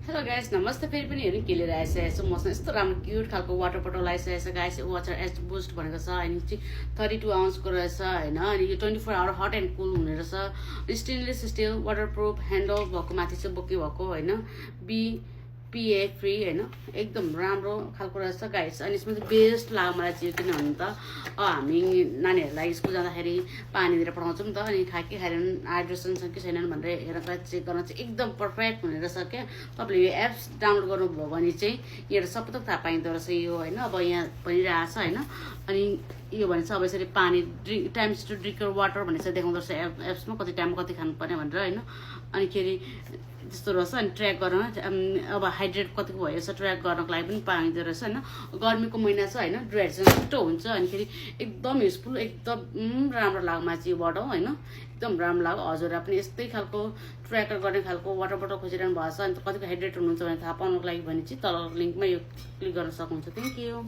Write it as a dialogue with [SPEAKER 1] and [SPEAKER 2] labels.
[SPEAKER 1] hello guys नमस्ते फेरि पनि हेर्नु के लिएर आइसकेको छु मसँग यस्तो राम्रो क्युट खालको वाटर बोटल आइसकेको छ गाइस वाटर एच बुस्ट भनेको छ अनि चाहिँ 32 आउन्सको रहेछ होइन अनि यो 24 आवर हट एन्ड कुल हुने रहेछ स्टेनलेस स्टिल वाटरप्रुफ ह्यान्डल भएको माथि चाहिँ बोके भएको होइन पिए फ्री होइन एकदम राम्रो खालको रहेछ गाइस अनि यसमा चाहिँ बेस्ट लाग्यो मलाई चाहिँ किनभने त हामी नानीहरूलाई स्कुल जाँदाखेरि पानी दिएर पठाउँछौँ नि त अनि के खाएन हाइड्रेसन छ कि छैनन् भनेर हेरेर चेक गर्न चाहिँ एकदम पर्फेक्ट हुने रहेछ क्या तपाईँले यो एप्स डाउनलोड गर्नुभयो भने चाहिँ यहाँ सबै थोक थाहा पाइँदो रहेछ यो होइन अब यहाँ भनिरहेको छ होइन अनि यो भने चाहिँ अब यसरी पानी टाइम्स टु ड्रिङ्क वाटर भनेर चाहिँ देखाउँदो रहेछ एप्समा कति टाइममा कति खानुपर्ने भनेर होइन अनि खेरि त्यस्तो रहेछ अनि ट्र्याक गर्न अब हाइड्रेट कतिको भएछ ट्र्याक गर्नको लागि पनि पाइँदो रहेछ होइन गर्मीको महिना छ होइन डिहाइड्रेसन छिटो हुन्छ अनिखेरि एकदम युजफुल एकदम राम्रो लाग्यो मलाई चाहिँ यो बोटल होइन एकदम राम्रो लाग्यो हजुरलाई पनि यस्तै खालको ट्र्याकर गर्ने खालको वाटर बोटल खोजिरहनु भएको छ अनि कतिको हाइड्रेट हुनुहुन्छ भने थाहा पाउनुको लागि भने चाहिँ तल लिङ्कमा यो क्लिक गर्न सक्नुहुन्छ थ्याङ्क यू